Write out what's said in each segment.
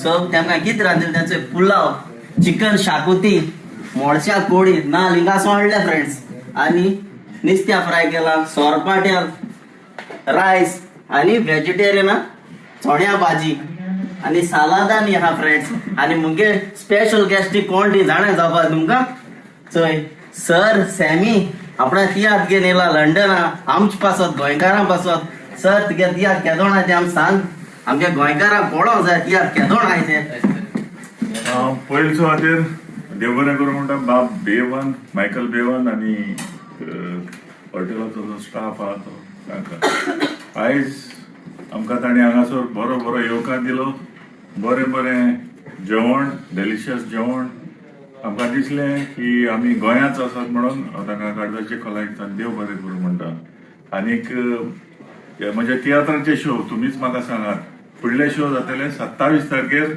So तेमकां कितें रांदिल्लें तें चोय. पुलाव, चिकन शाकुती, मोळशा कोडी ना लिंगासो हाडले फ्रेंड्स. आनी निस्त्या फ्राय केला, सोरपाट्या रायस आनी व्हेजिटेरियना चण्या भाजी आनी सालादानी आहा फ्रेंड्स. आनी मुगे स्पेशल गेस्ट कोण ती जाणा जावपा तुमकां? चोय, सर सॅमी आपणा तियात्र घेवन येयला लंडना आमचे पासत, गोंयकारां पासत. सर, तुगे तियात्र केदोण आहा तें आमकां सांग. आमच्या गोंयकारांक पळोवंक जाय तियात्र केदोण आहाय तें. हांव पयले सुवातेर देव बरें करूं म्हणटा बाब बेवन, मायकल बेवन आनी हॉटेलाचो जो स्टाफ आहा तो तांकां. आयज आमकां तांणी हांगासर बरो बरो येवकार दिलो, बरें बरें जेवण, डेलिशियस जेवण. आमकां दिसलें की आमी गोंयांत आसात म्हणून हांव तांकां काळजाचे खोलायेन देव बरें करूं म्हणटा. आनीक हे म्हज्या तियात्राचे शो तुमीच म्हाका सांगात. फुडले शो जातले 27 तारखेर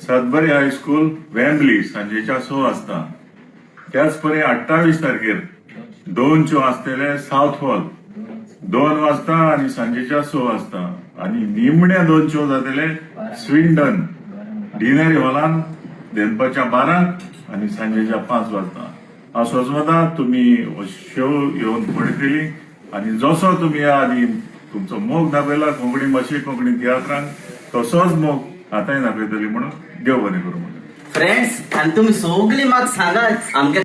सदबरी हायस्कूल, वेम्बली, सांजेच्या 6 वाजता. त्याच परी 28 तारखेर दोन शो आसतले, सावथ हॉल, 2 वाजता आनी सांजेच्या 6 वाजता. आनी निमणे दोन शो जातले स्विंडन डिनरी हॉलान, दनपारच्या 12 आनी सांजेच्या 5 वाजता. हांव सोजमता तुमी हो शो येवन पळयतली आनी जसो तुमी ह्या आदी तुमचो मोग दाखयला कोंकणी भाशेक, कोंकणी तियात्रांक, तसोच मोग आतांय दाखयतली म्हणून देव बरें करूं म्हणून. फ्रेंड्स, आनी तुमी सगळीं म्हाका सांगात आमगे